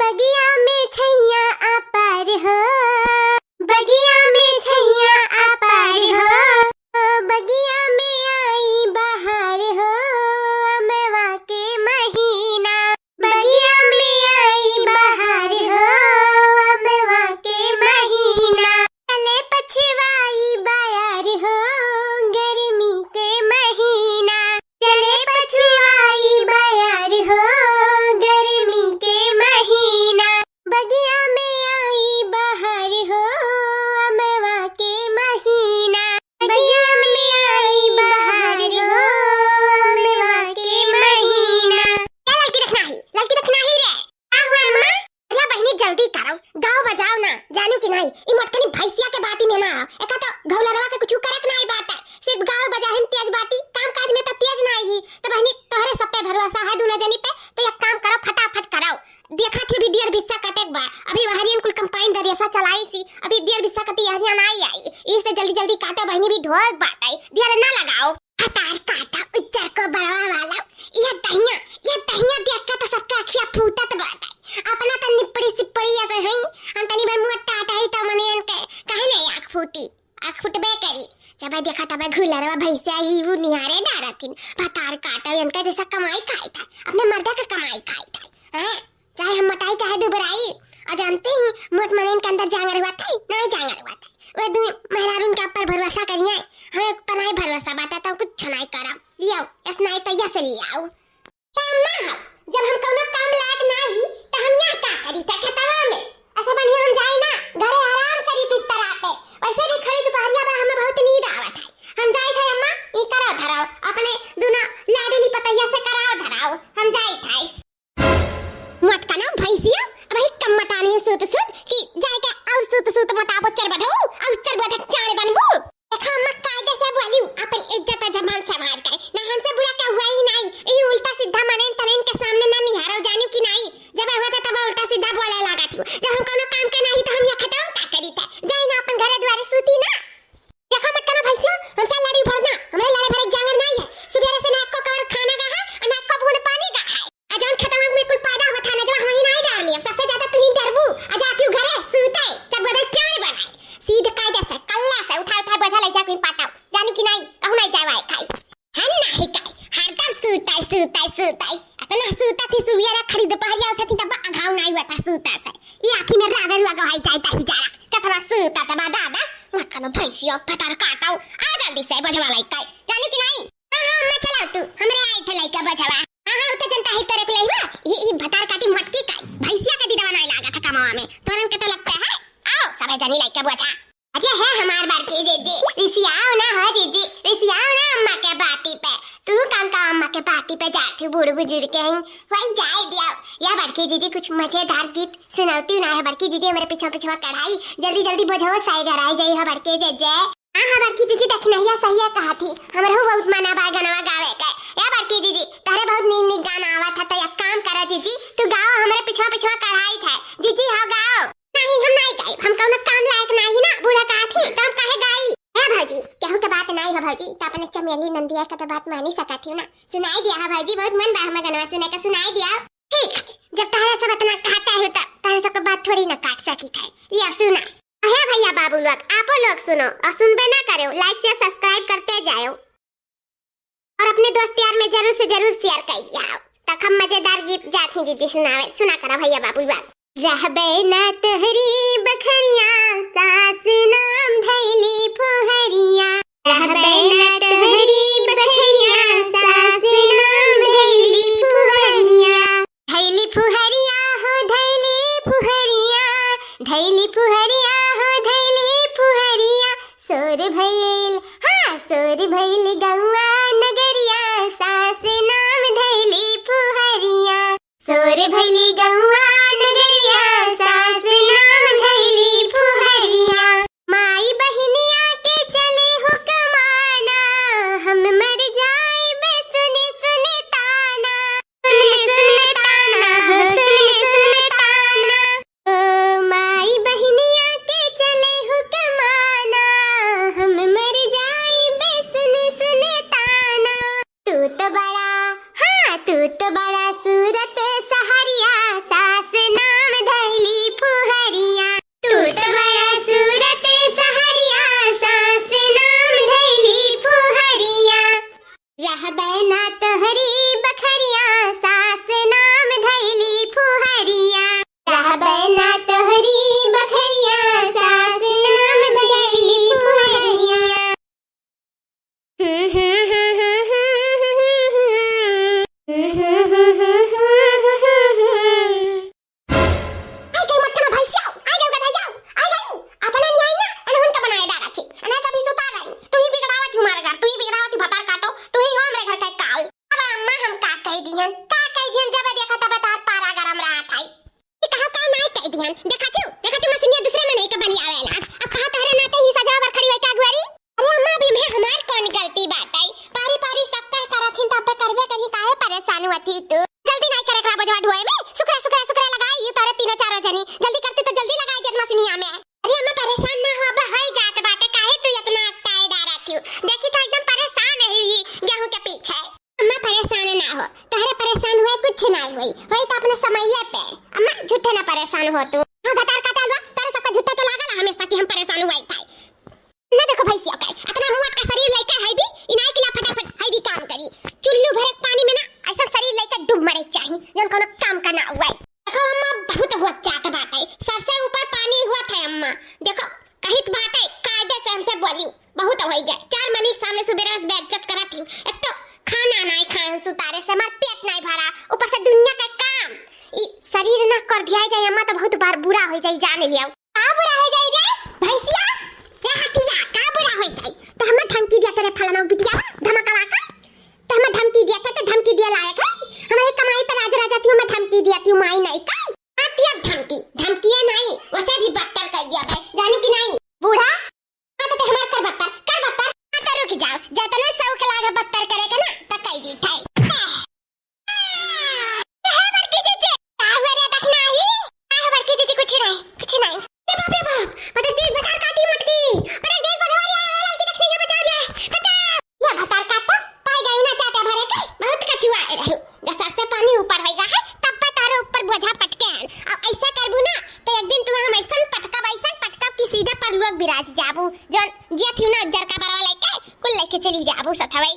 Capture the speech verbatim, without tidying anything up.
बगिया में छैया अपार हो, बगिया में छैया अपार हो, बगिया में आई बहार हो, अमवा के महीना। बगिया में आई बहार हो, अमवा के महीना। चले पछवाई बयार हो, गर्मी के महीना। चले पछवाई बयार हो, गर्मी के महीना। बगिया में आई बहार हो, अमवा के महीना। बगिया में आई बहार हो, अमवा के महीना। क्या ललकी रखना ही, ललकी रखना ही रे। का हुआ अम्मा? अरे बहिनी, जल्दी करो, गाओ बजाओ ना, जानिउ कि नाहीं, ई मोटकनी भैंसिया के बाती में ना आओ। एका तो घौलरवा के कुछ करक नाहीं बाटे, सिर्फ गाओ बजाए में तेज बाटी, काम काज में तो तेज नाहीं ही। तो बहिनी, तोहरे सब पे भरोसा है दूनो जनी पे, तो एक काम करो, फटाफट करो। देखा थी अभी दियर बिस्सा कटेक बा, अभी वहरियन कुल कंपाइन दरियसा चलाई सी, अभी दियर बिस्सा कटी यहरिया नाहीं आई, इसे जल्दी जल्दी काटो बहिनी, भी ढोक बाटे, दियर ना लगाओ। भतार काटा उज्जर को बरवा वाला, यह दहिया, यह दहिया देख के तो सबके अखिया फूटत बाटे। अपना तो निपड़ी सिपड़ी ऐसे हई, हम तनी भर मुँह टाट हई तो मने इनके काहे नहीं आँख फूटी, आँख फूटबे करी। जब देखा तब घुलरवा भैंसिया ही वो निहारे डारत हिन। भतार काटा इनका जैसा कमाई खाई था, अपने मर्दा का कमाई खाई था, हैं? चाहे हम मोटाई चाहे दुबराई, और जानते ही मोट मनइन के अंदर जांगर हुआ था, नाहीं जांगर हुआ था। वे दुई मेहरारून के ऊपर भरोसा करिए, हमें ऊपर नाहीं भरोसा बाटा तो कुछ नाहीं करब। लियो, यस नाहीं तो यस ले आओ। तो अम्मा हो, जब हम कौनो काम लायक नाहीं, तो हम यहाँ का करी था खेतवा में? ऐसे बढ़िया हम जाई ना, घरे आराम करी बिस्तरा पे। वैसे भी खड़ी दुपहरिया में हमें बहुत नींद आवत है। हम जाई थे अम्मा, ई करो धराओ, अपने दूनो लाडली पतैया से कराओ धराओ, हम जाई थे। मोटकना भैंसिया, अबही कम मटानी सूत सूत कि जाए के और सूत सूत मोटाबो चरबधऊ, और चरबधक चाँड़ बनबू। देखा अम्मा, कायदे से बोलियो, अपन इज्जत और जबान संभाल के। ना हमसे बुरा का हुआ ही नाहीं, ई उल्टा सीधा मनइन तनइन के सामने ना निहारो, जानिउ कि नाहीं। जब हुआ था तब उल्टा सीधा बोले लागा थी। जब हम कौनो काम के नाहीं तो हम यहाँ खतवा का करी था? जाई ना अपन घरे दुआरे सूती ना। देखा मोटकना भैंसिया, हमसे लड़ी भरना, हमरे लड़े भरे जांगर नाहीं है। सुबेरे से ना एको कवर खाना गा है और ना एको बूंद पानी गा है। आ जौन खेतवा में कुल पैदा होत है ना, जो हम ही नाहीं डार लिया, सबसे ज्यादा तू ही डरबू। आ जाती हूँ घरे सूते, जब बदल चाय बनाए। सीध कायदे से, कल्ला से उठा उठा बोझा ले जा कुल पाटाओ, जानी कि नाहीं, कहूँ नाहीं जाए वाए खाई। हम नाहीं खाई, हरदम सूते, सूते, सूते। इतना सूता थी सुबेरे खड़ी दुपहरिया उठा थी तब अघाव नाहीं हुआ था सूता से। ये आँखी में रागन लगा है जाए ताही जारा, कितना सूता तब दादा, मोटकना भैंसिया, भतार काटाओ, आ जल्दी से बोझवा लेके, जानी कि नाहीं? हाँ, हाँ, अम्मा, चलाओ तू, हमरे आई थे लइका बझवा। हाँ, हाँ, उते जनता है तेरे को लइबा। ई, ई भतार काटी मटकी काई, भैंसिया के दीदवा नाहीं लागा था कमावा में। तोरन के तो लगता है। आओ, सबे जनी लइका बझा। अरे है हमार बड़की जीजी, रिसियाओ ना हो जीजी, रिसियाओ ना अम्मा के बाती पे। तू कौन का अम्मा के बाती पे जाती, बूढ़ बुजुर्ग के हैं, वही जाए दिया। या बड़की जीजी कुछ मजेदार गीत सुनावती ना है बड़की जीजी, हमरे पीछा पीछा कढ़ाई, जल्दी जल्दी बझवा साई घर आई जाई है बड़की जीजी। हाँ, हाँ, बड़की जीजी, दखिनहिया सहिया कहा थी, हमरहू बहुत मना बा गनवा गावे के। या बड़की जीजी, तोहरे बहुत नीक नीक गाना आवा था, तो एक काम करा जीजी, तू गाओ, हमरे पिछवा पिछवा कढ़ाई था। जीजी, हाँ, गाओ। नहीं, हम नहीं गाई, हम कौनो काम लायक नहीं ना, बूढ़ा कहा थी, तो हम काहे गाई? है भौजी, केहू के बात नहीं है भौजी, तो अपने चमेली नंदिया के तो बात मानी सका थी ना। सुनाई दिया है भौजी, बहुत मन बा हमें गनवा सुने का, सुनाई दिया। ठीक है, जब तहरा सब इतना कहता है, तो तहरा सब के बात थोड़ी ना काट सकी थे। लिया सुना। अहे भैया बाबू लोग, आपो लोग सुनो और सुनबे ना करो, like, share, subscribe करते जाओ और अपने दोस्त यार में जरूर से जरूर share कर जाओ। तक हम मजेदार गीत जात ही जीजी सुनावे, सुना करा भैया बाबू लोग। रहबे ना तोहरी बखरिया, सास नाम धैली फुहरिया। रहबे ना तोहरी बखरिया, सास नाम धैली फुहरिया। धैली फुहरिया हो धैली फुहरिया, धैली फुहरिया हो धैली फुहरिया। शोर भइल, हाँ, शोर भइल गौआ नगरिया, सास नाम धैली फुहरिया। शोर भइल गौआ नगरिया, सास नाम धैली फुहरिया। माई बहिनिया के चले हुकमाना, हम मर जाइबे सुन सुन ताना। सुन सुन ताना हो, सुन सुन ताना। ओ माई बहिनिया के चले हुकमाना, हम मर जाइबे सुन सुन ताना। तू तो बड़ा, हाँ, तू तो बड़ा सूरत सहरिया, सास ध्यान, देखा तू, देखा तू, मशीनिया दूसरे में नहीं के बलियावे लाग। अब कहा तहरे नाते ही सजा बर खड़ी होई का अगुवारी? अरे अम्मा, अभी में हमार कौन गलती बाटै? पारी पारी सब कर करत हिन, तब करबे करी, काहे परेशान हुआ थी तू? जल्दी नहीं करे करा बोझवा ढोए में, सुकरा सुकरा सुकरा लगाई यू तोरे तीनों चारों जनी। जल्दी करती तो जल्दी लगाई देत मशीनिया में। अरे अम्मा, परेशान ना हो, अब होई जात बाटे, काहे तू इतना अकटाए डारा थी? देखी तो एकदम परेशान है ही गेहूं के पीछे। अम्मा परेशान ना हो, तहरे परेशान हुए कुछ ना हुई, वही तो अपने समये पे। अम्मा झूठे ना परेशान हो तू। हाँ भतार काटा लुआ, तहरे सबका झूठे तो लागल हमेशा कि हम परेशान हुए थे। ना देखो भैंसिया के, इतना मुआत का शरीर लेके है भी, इनाई किला फटाफट है भी काम करी। चुल्लू भरे पानी में ना ऐसा शरीर लेके डूब मरे चाहिए, जौन कोनो काम का ना हुए। देखो अम्मा, बहुत हुआ जात बाटे, सर से ऊपर पानी हुआ था अम्मा। देखो, कहित बाटे, कायदे से हमसे बोली, बहुत होई गए। चार मनी सामने सुबेरे से बेइज्जत करत ही। एक तो खाना नाई खाए, सुतारे से हमार पेट नाई भरा, ऊपर से दुनिया का काम। ई शरीर ना कर दिया जाए अम्मा, तो बहुत बार बुरा हो जाए, जान लिया। का बुरा हो जाए रे भैंसिया? ए हथिया, का बुरा हो जाए? तो हमें धमकी दिया तेरे फलाना बिटिया, धमकवा का। तो हमें धमकी दिया था, तो धमकी दिया लायक है? हमारे कमाई पर राज राजा थी, हमें धमकी दिया थी, माई नहीं का? हाँ, दिया धमकी, धमकिया नहीं, उसे भी बदतर कर दिया भाई, जानी कि नहीं? बूढ़ा, हाँ, तो ते हमार कर बदतर, कर बदतर, हाँ, तो रुक जाओ, जतने शौक लागे बदतर करे के ना, तो कह दी थे। हे बड़की जीजी, का हुआ रे दखनाही? का है बड़की जीजी? कुछ नहीं, कुछ नहीं। ए बाप रे बाप, बड़े तेज भतार काटी मटकी, बड़े तेज भतार या लड़की दखनी है, बचा ले, बचा। ये भतार काट तो पाई गई ना चाटा भरे के, बहुत कचुआ रही। जब सर से पानी ऊपर होइगा है, तब पे तारे ऊपर बोझा पटके हैं। अब ऐसा करबू ना, तो एक दिन तुम्हें हम ऐसन पटकब, ऐसन पटकब कि सीधे परलोक बिराज जाबू। जौन जियत ही ना उज्जर का बरवा लेके, कुल लेके चली जाबू सथवई।